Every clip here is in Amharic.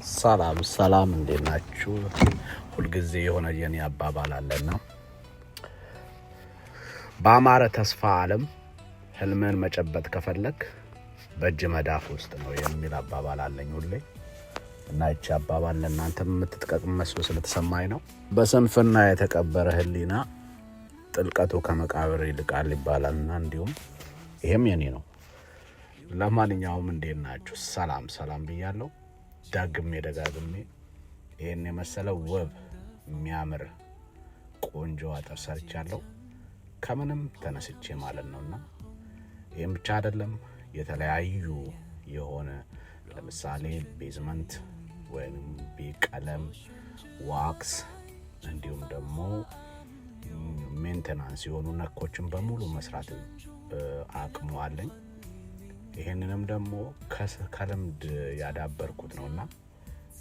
ሰላም ሰላም፣ እንዴት ናችሁ? ሁልጊዜ የሆነ የኔ አባባል አለና በአማረ ተስፋ ዓለም ህልምህን መጨበጥ ከፈለክ በእጅ መዳፍ ውስጥ ነው የሚል አባባል አለኝ ሁሌ። እና ይቺ አባባል ለእናንተ የምትጠቅም መስሎ ስለተሰማኝ ነው። በስንፍና የተቀበረ ህሊና ጥልቀቱ ከመቃብር ይልቃል ይባላልና እንዲሁም ይሄም የኔ ነው። ለማንኛውም እንዴት ናችሁ? ሰላም ሰላም ብያለሁ። ዳግሜ ደጋግሜ ይህን የመሰለ ውብ የሚያምር ቆንጆ አጥር ሰርቻለሁ ከምንም ተነስቼ ማለት ነው። እና ይህም ብቻ አይደለም፣ የተለያዩ የሆነ ለምሳሌ basement ወይም ቀለም፣ wax እንዲሁም ደግሞ maintenance የሆኑ ነኮችን በሙሉ መስራት አቅሙ አለኝ። ይሄንንም ደግሞ ከልምድ ያዳበርኩት ነው እና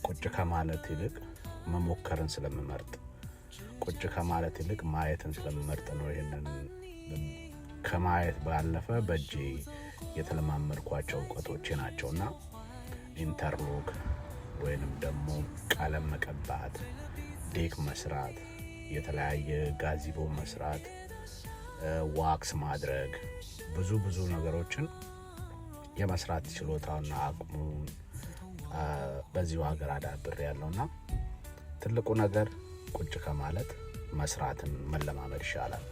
ቁጭ ከማለት ይልቅ መሞከርን ስለምመርጥ፣ ቁጭ ከማለት ይልቅ ማየትን ስለምመርጥ ነው። ይሄንን ከማየት ባለፈ በእጄ የተለማመድኳቸው እውቀቶቼ ናቸው። እና interlock ወይንም ደግሞ ቀለም መቀባት፣ deck መስራት፣ የተለያየ ጋዚቦ መስራት፣ wax ማድረግ፣ ብዙ ብዙ ነገሮችን የመስራት ችሎታውና አቅሙን በዚሁ ሀገር አዳብሬያለሁ። እና ትልቁ ነገር ቁጭ ከማለት መስራትን መለማመድ ይሻላል።